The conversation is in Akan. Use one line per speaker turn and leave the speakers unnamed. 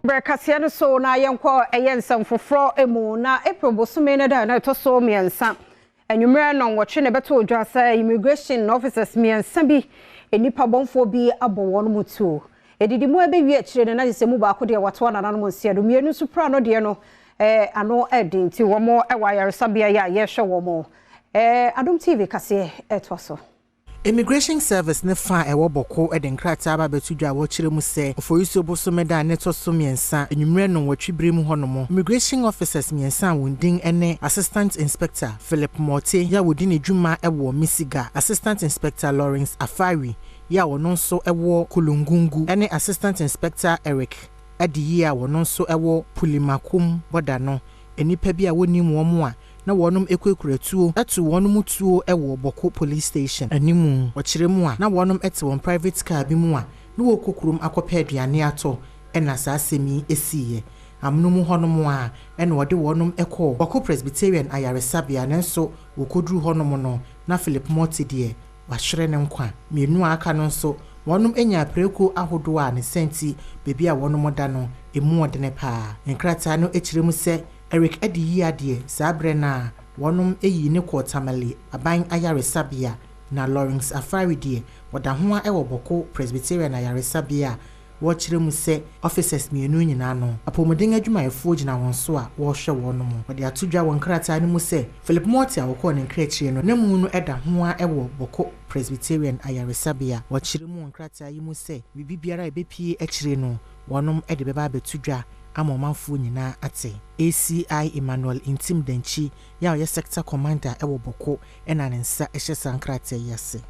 Berɛ kaseɛ no so na yɛnkɔ ɛyɛ nsɛm foforɔ mu. Na April bosome no da na ɛtɔ so 3 anwummerɛ 8 na ɛbɛto odwa sɛ immigration officers mmiɛnsa bi, nnipa bɔnfoɔ bi abɔ wɔn mu tuo. Edidi mu ɛbɛwie akyire no na sɛ mu baako deɛ watoa nananom nsia do, mmienu nso pra no deɛ no ano ɛdi, nti wɔn ɛwɔ ayaresabea yi a yɛrehwɛ wɔn. Adom TV kaseɛ ɛtoa so.
Immigration Service ne fa a ɛwɔ Bawku de nkrataa aba abɛto dwa a wɔkyerɛ mu sɛ Oforisuo bosome da a ne tɔ so 3 anwummerɛ 8 bere mu hɔnom, immigration officers mmiɛnsa a wɔn din ne Assistant Inspector Philip Morte yɛ a wɔdi ne dwuma wɔ Misiga, Assistant Inspector Lawrence Afari yɛ a wɔno nso wɔ Kulungungu, ne Assistant Inspector Eric Adiyi a wɔno nso wɔ Pulimakum bɔda no, nnipa bi a wɔnim wɔn a na wɔnom ekurakura tuo to wɔn mu tuo wɔ Bawku Police Station animu. Wɔkyerɛ mu a, na wɔnom te wɔn private car bi mu a na wɔrekɔ kurom akɔpɛ aduane atɔ, ɛna saa asɛm yi esiiɛ. Amono mu hɔnom a ɛna wɔde wɔnom kɔɔ Bawku Presbyterian ayaresabea, nanso wɔkɔduru hɔnom no na Philip Morte deɛ wahwerɛ ne nkwa. Mmienu a aka no nso, wɔnom anya apreko ahodoɔ a ne sɛnti beebi a wɔnom da no emu ɔdene paa. Nkrataa no kyerɛ mu sɛ Eric Adi yi adeɛ saa berɛ no a wɔnom yi ne kɔɔ Tamale aban ayaresabea, na Lawrence Afari deɛ wɔda ho a ɛwɔ Bawku Presbyterian ayaresabea a wɔkyerɛ mu sɛ officers mmienu nyinaa no, apɔmuden adwumayɛfoɔ gyina wɔn so a wɔrehwɛ wɔn mu. Wɔde ato dwa wɔ nkrataa no mu sɛ Philip Morte a wɔkɔɔ ne nkrakyire no, n'amu no da ho a ɛwɔ Bawku Presbyterian ayaresabea. Wɔkyerɛ mu wɔ nkrataa yi mu sɛ biribi biara a ɛbɛpie akyire no, wɔnom de bɛba abɛto dwa ama ɔmanfoɔ nyinaa ate. ACI Emmanuel Ntim Dankyi yɛ a ɔyɛ sector commander ɛwɔ Bawku ɛna ne nsa ɛhyɛ saa nkrataa yi ase.